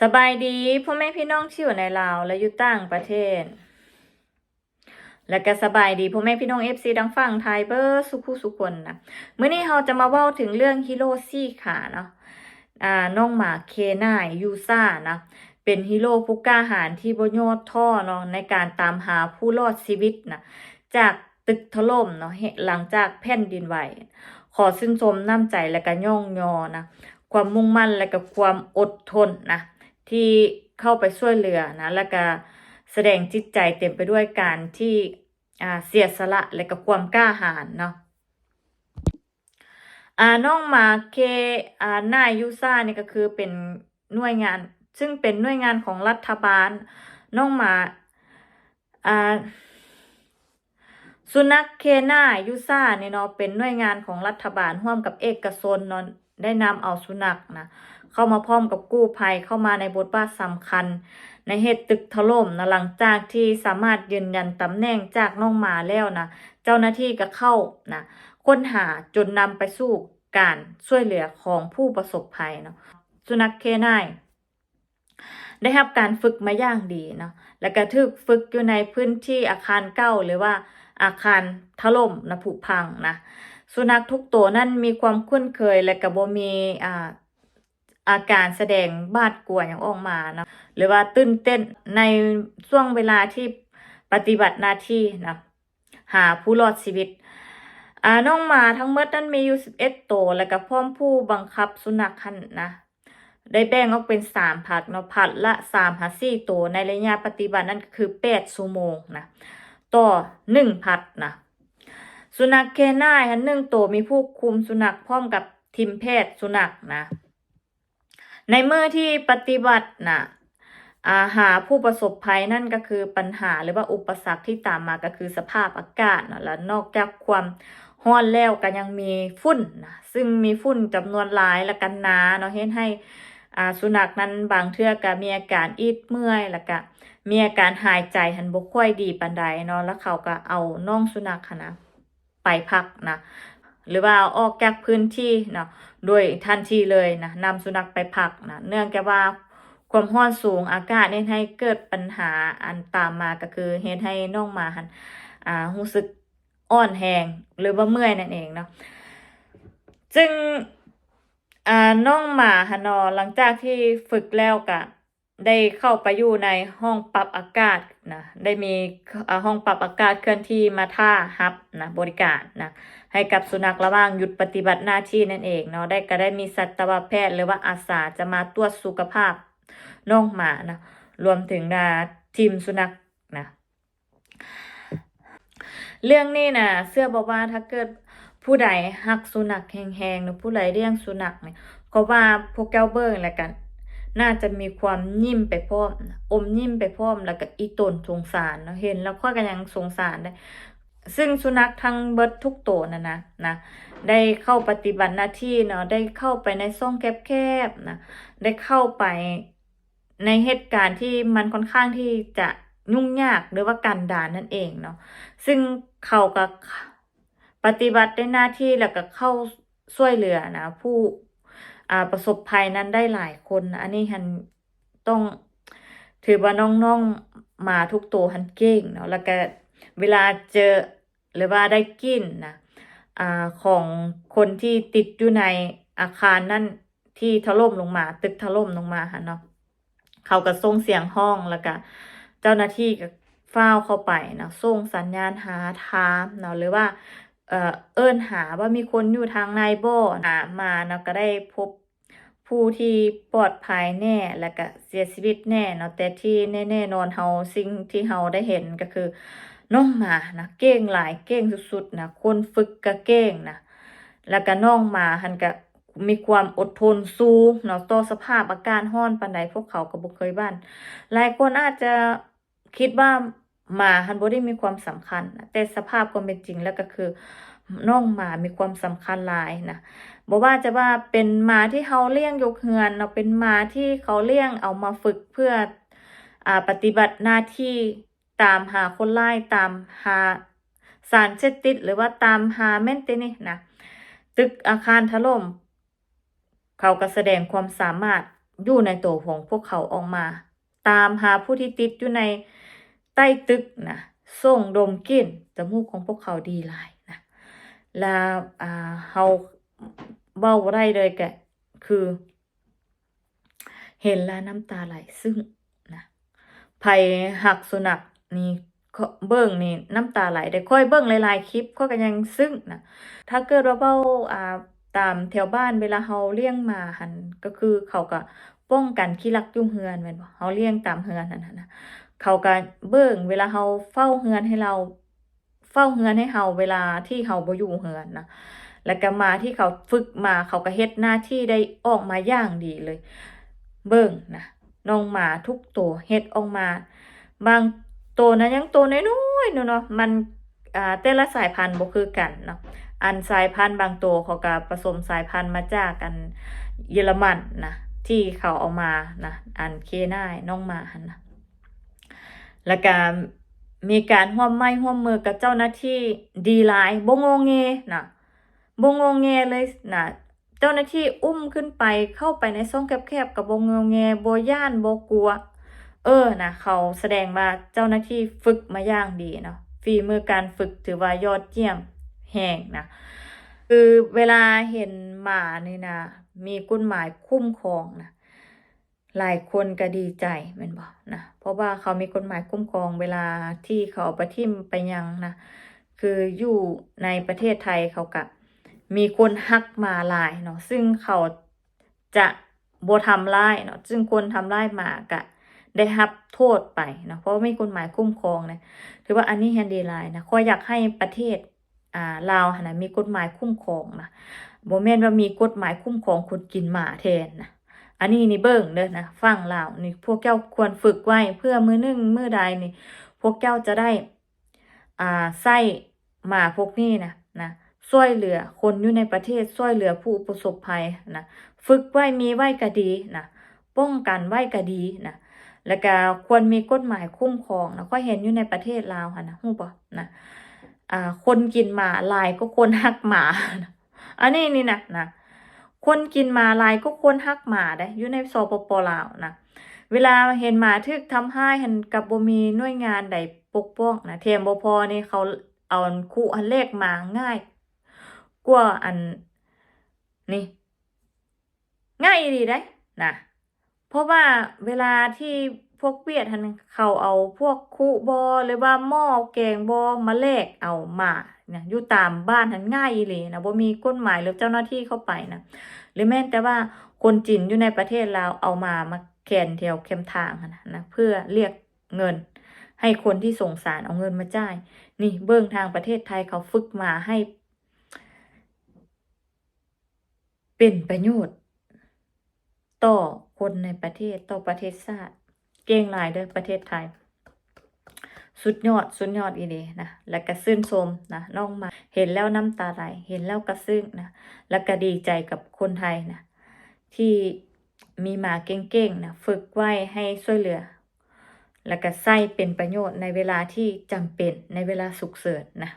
ສະບາຍດີພໍ່ແມ່ພີ່ນ້ອງທີ່ຢູ່ໃນລາວ ແລະ ຢູ່ຕ່າງປະເທດ ແລະ ກະສະບາຍດີພໍ່ແມ່ພີ່ນ້ອງເອັຟຊີທາງຝັ່ງໄທເບິດສຸຜູ້ສຸຄົນນະ. ມື້ນີ້ເຮົາຈະມາເວົ້າເຖິງເລື່ອງຮີໂຣສີ່ຂາເນາະ, ອາ, ນ້ອງໝາເຄນາຍຢູຊານະ, ເປັນຮີໂຣຜູ້ກ້າຫານທີ່ບໍ່ຍໍ້ທໍ້ເນາະ ໃນການຕາມຫາຜູ້ລອດຊີວິດນະ ຈາກຕຶກຖະຫຼົ່ມເນາະ ເຫດ ຫຼັງຈາກແຜ່ນດິນໄຫວ. ຂໍຊື່ນຊົມນ້ຳໃຈ ແລະ ກະຍ້ອງຍໍນະ ຄວາມມຸ່ງໝັ້ນ ແລະ ກະຄວາມອົດທົນນະ ທີ່ເຂົ້າໄປຊ່ວຍເຫຼືອນະ ແລະ ກະສະແດງຈິດໃຈເຕັມໄປດ້ວຍການທີ່ ອາ ເສຍສະຫຼະ ແລະ ກະຄວາມກ້າຫານເນາະ. ອາ ນ້ອງໝາເຄ ອາ ນາຍຢູຊານີ້ກະຄືເປັນໜ່ວຍງານ ຊຶ່ງເປັນໜ່ວຍງານຂອງລັດຖະບານ. ນ້ອງໝາ ອາ ສຸນັກເຄນາຍຢູຊານີ້ເນາະ ເປັນໜ່ວຍງານຂອງລັດຖະບານຮ່ວມກັບເອກະຊົນເນາະ ໄດ້ນຳເອົາສຸນັກນະ ເຂົ້າມາພ້ອມກັບກູ້ໄພ ເຂົ້າມາໃນບົດບາດສຳຄັນໃນເຫດຕຶກຖະຫຼົ່ມນະ. ຫຼັງຈາກທີ່ສາມາດຢືນຢັນຕຳແໜ່ງຈາກນ້ອງໝາແລ້ວນະ ເຈົ້າໜ້າທີ່ກະເຂົ້ານະ ຄົ້ນຫາຈົນນຳໄປສູ່ການຊ່ວຍເຫຼືອຂອງຜູ້ປະສົບໄພເນາະ. ສຸນັກເຄນາຍ ໄດ້ຮັບການຝຶກມາຢ່າງດີເນາະ ແລະ ກະຖືກຝຶກຢູ່ໃນພື້ນທີ່ອາຄານເກົ່າ ຫຼືວ່າອາຄານຖະຫຼົ່ມນະ ຜຸພັງນະ. ສຸນັກທຸກໂຕນັ້ນມີຄວາມຄຸ້ນເຄີຍ ແລະ ກະບໍ່ມີ ອາ ອາການສະແດງຫວາດກົວຫຍັງອອກມາເນາະ ຫຼືວ່າຕື່ນເຕັ້ນໃນຊ່ວງເວລາທີ່ປະຕິບັດໜ້າທີ່ນະ ຫາຜູ້ລອດຊີວິດ. ອາ ນ້ອງໝາທັງໝົດນັ້ນມີຢູ່ສິບເອັດໂຕ ແລະ ກະພ້ອມຜູ້ບັງຄັບສຸນັກຫັ້ນນະ ໄດ້ແບ່ງອອກເປັນສາມພັກເນາະ ພັກລະສາມຫາສີ່ໂຕ ໃນໄລຍະປະຕິບັດນັ້ນກະຄືແປດຊົ່ວໂມງນະ ຕໍ່ໜຶ່ງພັກນະ. ສຸນັກເຄນາຍຫັ້ນໜຶ່ງໂຕ ມີຜູ້ຄຸມສຸນັກພ້ອມກັບທີມແພດສຸນັກນະ. ໃນມື້ທີ່ປະຕິບັດນະ ອາ ຫາຜູ້ປະສົບໄພນັ້ນກະຄື ບັນຫາ ຫຼືວ່າອຸປະສັກທີ່ຕາມມາກະຄືສະພາບອາກາດເນາະ ແລະ ນອກຈາກຄວາມຮ້ອນແລ້ວກະຍັງມີຝຸ່ນນະ ຊຶ່ງມີຝຸ່ນຈຳນວນຫຼາຍ ແລະ ກະໜາເນາະ ເຮັດໃຫ້ ອາ ສຸນັກນັ້ນບາງເທື່ອກະມີອາການອິດເມື່ອຍ ແລະ ກະມີອາການຫາຍໃຈຫັ້ນບໍ່ຄ່ອຍດີປານໃດເນາະ ແລ້ວເຂົາກະເອົານ້ອງສຸນັກຫັ້ນນະ ໄປພັກນະ ຫຼືວ່າອອກຈາກພື້ນທີ່ເນາະ ໂດຍທັນທີເລີຍນະ ນຳສຸນັກໄປພັກນະ ເນື່ອງຈາກວ່າຄວາມຮ້ອນສູງ ອາກາດເຮັດໃຫ້ເກີດບັນຫາ ອັນຕາມມາກະຄືເຮັດໃຫ້ນ້ອງໝາຫັ້ນ ອາ ຮູ້ສຶກອ່ອນແຮງ ຫຼືວ່າເມື່ອຍນັ້ນເອງເນາະ. ຊຶ່ງ ອາ ນ້ອງໝາຫັ້ນເນາະ ຫຼັງຈາກທີ່ຝຶກແລ້ວກະ ໄດ້ເຂົ້າໄປຢູ່ໃນຫ້ອງປັບອາກາດນະ ໄດ້ມີ ເອີ ຫ້ອງປັບອາກາດເຄື່ອນທີ່ມາຖ້າຮັບນະ ບໍລິການນະ ໃຫ້ກັບສຸນັກລະຫວ່າງຢຸດປະຕິບັດໜ້າທີ່ນັ້ນເອງເນາະ ໄດ້ ກະໄດ້ມີສັດຕະວະແພດ ຫຼືວ່າອາສາຈະມາຕວດສຸຂະພາບນ້ອງໝານະ ລວມເຖິງ ອາ ທີມສຸນັກນະ. ເລື່ອງນີ້ນະ ເຊື່ອບໍ່ວ່າຖ້າເກີດຜູ້ໃດຮັກສຸນັກແຮງໆ ຫຼືຜູ້ໃດລ້ຽງສຸນັກນີ້ ຂ້ອຍວ່າພວກເຈົ້າເບິ່ງແລ້ວກະໜ້າຈະມີຄວາມຍິ້ມໄປພ້ອມນະ ອົມຍິ້ມໄປພ້ອມ ແລ້ວກະອີ່ຕົນສົງສານເນາະ ເຫັນແລ້ວຂ້ອຍກະຍັງສົງສານເດ້. ຊຶ່ງສຸນັກທັງເບິດທຸກໂຕນັ້ນນະ ນະ ໄດ້ເຂົ້າປະຕິບັດໜ້າທີ່ເນາະ ໄດ້ເຂົ້າໄປໃນຊ່ອງແຄບໆນະ ໄດ້ເຂົ້າໄປ ໃນເຫດການທີ່ມັນຂ້ອນຂ້າງທີ່ຈະຫຍຸ້ງຍາກ ຫຼືວ່າກັນດານນັ້ນເອງເນາະ ຊຶ່ງເຂົາກະປະຕິບັດໃນໜ້າທີ່ ແລ້ວກະເຂົ້າຊ່ວຍເຫຼືອນະ ຜູ້ ອາ ປະສົບໄພນັ້ນໄດ້ຫຼາຍຄົນ. ອັນນີ້ຫັ້ນຕ້ອງຖືວ່ານ້ອງໆໝາທຸກໂຕຫັ້ນເກັ່ງເນາະ ແລ້ວກະເວລາເຈີ ຫຼືວ່າໄດ້ກິ່ນນະ ອາ ຂອງຄົນທີ່ຕິດຢູ່ໃນອາຄານນັ້ນ ທີ່ຖະຫຼົ່ມລົງມາ ຕຶກຖະຫຼົ່ມລົງມາຫັ້ນເນາະ ເຂົາກະສົ່ງສຽງຮ້ອງ ແລ້ວກະເຈົ້າໜ້າທີ່ກະຟ້າວເຂົ້າໄປເນາະ ສົ່ງສັນຍານຫາ ຖາມເນາະ ຫຼືວ່າ ເອີ ເອີ້ນຫາວ່າມີຄົນຢູ່ທາງໃນບໍ່ ຫາມາເນາະ ກະໄດ້ພົບຜູ້ທີ່ປອດໄພແດ່ ແລ້ວກະເສຍຊີວິດແດ່ເນາະ ແຕ່ທີ່ແນ່ໆນອນເຮົາ ສິ່ງທີ່ເຮົາໄດ້ເຫັນກະຄື ນ້ອງໝານະ ເກັ່ງຫຼາຍ ເກັ່ງສຸດໆນະ ຄົນຝຶກກະເກັ່ງນະ ແລ້ວກະນ້ອງໝາຫັ້ນກະ ມີຄວາມອົດທົນສູງເນາະ ຕໍ່ສະພາບອາກາດຮ້ອນປານໃດ ພວກເຂົາກໍບໍ່ເຄີຍຫວັ່ນ. ຫຼາຍຄົນອາດຈະຄິດວ່າໝາຫັ້ນບໍ່ໄດ້ມີຄວາມສຳຄັນນະ ແຕ່ສະພາບຄວາມເປັນຈິງແລ້ວກໍຄື ນ້ອງໝາມີຄວາມສຳຄັນຫຼາຍນະ. ບໍ່ວ່າຈະວ່າເປັນໝາທີ່ເຮົາລ້ຽງຢູ່ເຮືອນເນາະ ເປັນໝາທີ່ເຂົາລ້ຽງເອົາມາຝຶກເພື່ອ ອາ ປະຕິບັດໜ້າທີ່ ຕາມຫາຄົນຮ້າຍ ຕາມຫາສານເສບຕິດ ຫຼືວ່າຕາມຫາແມ່ນຕິນີ້ນະ ຕຶກອາຄານຖະຫຼົ່ມ ເຂົາກໍສະແດງຄວາມສາມາດ ຢູ່ໃນໂຕຂອງພວກເຂົາອອກມາ ຕາມຫາຜູ້ທີ່ຕິດຢູ່ໃນໃຕ້ຕຶກນະ ສົ່ງດົມກິ່ນຈະມູກຂອງພວກເຂົາດີຫຼາຍນະ ແລະ ອ່າ ເຮົາເວົ້າບໍ່ໄດ້ເລີຍ ກະຄື ເຫັນແລ້ວນ້ຳຕາໄຫຼຊຶ້ງນະ ໃຜຮັກສຸນັກນີ້ ເບິ່ງນີ້ນ້ຳຕາໄຫຼເດ້ ຂ້ອຍເບິ່ງຫຼາຍໆຄລິບ ຂ້ອຍກໍຍັງຊຶ້ງນະ ຖ້າເກີດວ່າເວົ້າ ອ່າ ຕາມແຖວບ້ານ ເວລາເຮົາລ້ຽງໝາຫັ້ນ ກໍຄືເຂົາກໍປ້ອງກັນຂີ້ລັກຢູ່ເຮືອນແມ່ນບໍ່ ເຮົາລ້ຽງຕາມເຮືອນຫັ້ນນະ ເຂົາກໍເບິ່ງ ເວລາເຮົາເຝົ້າເຮືອນໃຫ້ລາວ ເຝົ້າເຮືອນໃຫ້ເຮົາເວລາທີ່ເຮົາບໍ່ຢູ່ເຮືອນນະ ແລ້ວກໍໝາທີ່ເຂົາຝຶກມາ ເຂົາກໍເຮັດໜ້າທີ່ໄດ້ອອກມາຢ່າງດີເລີຍ ເບິ່ງນະ ນ້ອງໝາທຸກໂຕເຮັດອອກມາ ບາງໂຕນະຍັງໂຕນ້ອຍໆຢູ່ເນາະ ມັນ ອ່າ ແຕ່ລະສາຍພັນບໍ່ຄືກັນເນາະ ອັນສາຍພັນບາງໂຕເຂົາກໍປະສົມສາຍພັນມາຈາກອັນເຢຍລະມັນນະ ທີ່ເຂົາເອົາມານະ ອັນເຄນາຍນ້ອງໝາຫັ້ນນະ ແລ້ວກະມີການຮ່ວມໄມ້ຮ່ວມມືກັບເຈົ້າໜ້າທີ່ດີຫຼາຍ ບໍ່ງໍແງນະ ບໍ່ງໍແງເລີຍນະ ເຈົ້າໜ້າທີ່ອຸ້ມຂຶ້ນໄປ ເຂົ້າໄປໃນຊ່ອງແຄບໆ ກໍບໍ່ງໍແງ ບໍ່ຢ້ານ ບໍ່ກົວ ເອີ ນະ ເຂົາສະແດງວ່າເຈົ້າໜ້າທີ່ຝຶກມາຢ່າງດີເນາະ ຝີມືການຝຶກຖືວ່າຍອດຢ້ຽມແຮງນະ ຄືເວລາເຫັນໝານີ້ນະ ມີກົດໝາຍຄຸ້ມຄອງນະ ຫຼາຍຄົນກໍດີໃຈແມ່ນບໍ່ນະ ເພາະວ່າເຂົາມີກົດໝາຍຄຸ້ມຄອງ ເວລາທີ່ເຂົາເອົາໄປຖິ້ມໄປຫຍັງນະ ຄືຢູ່ໃນປະເທດໄທເຂົາກະມີຄົນຮັກໝາຫຼາຍເນາະ ຊຶ່ງເຂົາຈະບໍ່ທຳຮ້າຍເນາະ ຊຶ່ງຄົນທຳຮ້າຍໝາກະໄດ້ຮັບໂທດໄປເນາະ ເພາະວ່າມີກົດໝາຍຄຸ້ມຄອງນະ ຖືວ່າອັນນີ້ແຮງດີຫຼາຍນະ ຂ້ອຍຢາກໃຫ້ປະເທດ ອ່າ ລາວຫັ້ນນະ ມີກົດໝາຍຄຸ້ມຄອງນະ ບໍ່ແມ່ນວ່າມີກົດໝາຍຄຸ້ມຄອງຄົນກິນໝາແທນນະ ອັນນີ້ນີ້ເບິ່ງເດີນະ ຝັ່ງລາວນີ້ ພວກເຈົ້າຄວນຝຶກໄວ້ ເພື່ອມື້ໜຶ່ງມື້ໃດນີ້ ພວກເຈົ້າຈະໄດ້ ອ່າ ໃຊ້ໝາພວກນີ້ນະ ນະ ຊ່ວຍເຫຼືອຄົນຢູ່ໃນປະເທດ ຊ່ວຍເຫຼືອຜູ້ປະສົບໄພນະ ຝຶກໄວ້ ມີໄວ້ກໍດີນະ ປ້ອງກັນໄວ້ກໍດີນະ ແລ້ວກໍຄວນມີກົດໝາຍຄຸ້ມຄອງນະ ຂ້ອຍເຫັນຢູ່ໃນປະເທດລາວຫັ້ນນະ ຮູ້ບໍ່ນະ ອ່າ ຄົນກິນໝາຫຼາຍກວ່າຄົນຮັກໝາ ອັນນີ້ນີ້ນະ ນະ ຄົນກິນໝາຫຼາຍກວ່າຄົນຮັກໝາເດ້ ຢູ່ໃນ ສປປ ລາວນະ ເວລາເຫັນໝາຖືກທຳຮ້າຍຫັ້ນ ກັບບໍ່ມີໜ່ວຍງານໃດປົກປ້ອງນະ ແຖມບໍ່ພໍນີ້ ເຂົາເອົາຄຸຫັ້ນແລກໝາງ່າຍກວ່າອັນນີ້ ງ່າຍອີ່ຫຼີເດ້ນະ ເພາະວ່າເວລາທີ່ພວກຫວຽດຫັ້ນ ເຂົາເອົາພວກຄຸບໍ ຫຼືວ່າໝໍ້ແກງບໍ ມາແລກເອົາໝານະ ຢູ່ຕາມບ້ານຫັ້ນ ງ່າຍອີ່ຫຼີນະ ບໍ່ມີກົດໝາຍ ຫຼືເຈົ້າໜ້າທີ່ເຂົ້າໄປນະ ຫຼືແມ່ນແຕ່ວ່າຄົນຈີນຢູ່ໃນປະເທດລາວ ເອົາໝາມາແຂນແຖວແຄມທາງຫັ້ນນະ ເພື່ອລຽກເງິນໃຫ້ຄົນທີ່ສົງສານ ເອົາເງິນມາຈ່າຍ ນີ້ເບິ່ງທາງປະເທດໄທ ເຂົາຝຶກໝາໃຫ້ ເປັນປະໂຫຍດຕໍ່ຄົນໃນປະເທດ ຕໍ່ປະເທດຊາດ ເກັ່ງຫຼາຍເດີປະເທດໄທ ສຸດຍອດ ສຸດຍອດອີ່ຫຼີນະ ແລ້ວກະຊື່ນຊົມນະ ນ້ອງໝາ ເຫັນແລ້ວນ້ຳຕາໄຫຼ ເຫັນແລ້ວກະຊຶ້ງນະ ແລ້ວກະດີໃຈກັບຄົນໄທນະ ທີ່ມີໝາເກັ່ງໆນະ ຝຶກໄວ້ໃຫ້ຊ່ວຍເຫຼືອ ແລ້ວກະໃຊ້ເປັນປະໂຫຍດໃນເວລາທີ່ຈຳເປັນ ໃນເວລາສຸກເສີນນະ